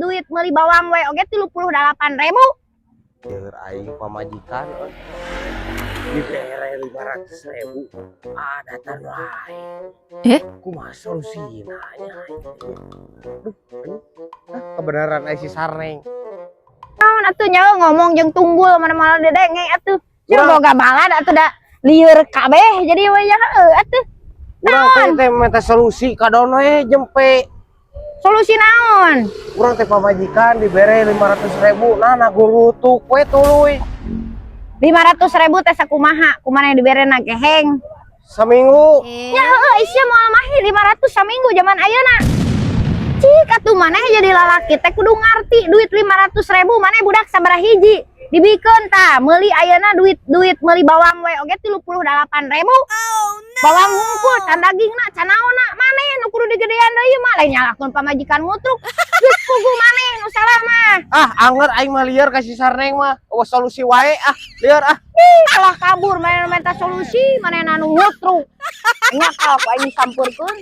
Duit meuli bawang we oge 38.000. Keur aing pamajikan euy. Dibere 500.000 adatan wae. Eh? Kumaha solusina nya aing teh? Duh, anjing. Ah, kebenaran ai si Sarneng. Naon atuh nya ngomong jeung tunggul mana-mana dedenge atuh. Sia Urang- boga balad atuh da lieur kabeh jadi we ya heueuh atuh. Urang teh teh minta solusi ka Dono we jempe. Solusi naon? Urang teh pamajikan dibere 500.000, nah nagurutuk we tuluy. 500.000 teh sakumaha? Kumaha yang dibere na geheng? Saminggu. Ya heueuh, sia moal mahi 500 saminggu zaman ayeuna. Cik atuh, maneh jadi lalaki teh kudu ngarti duit 500.000. Maneh budak sabaraha hiji dibikeun tah meuli ayeuna? Duit duit meuli bawang we oge 38.000. Bawang hungkul, can dagingna, can naonna. Maneh nu kudu digedean deui mah, lain nyalahkeun pamajikan ngutruk. Geus pugu maneh nu salah mah. Ah, anger aing mah lieur ka si Sarneng mah. Oh, solusi wae ah, lieur ah. Ih, kalah kabur maneh minta solusi, maneh nu ngutruk. Nya kalau aing sampurkeun.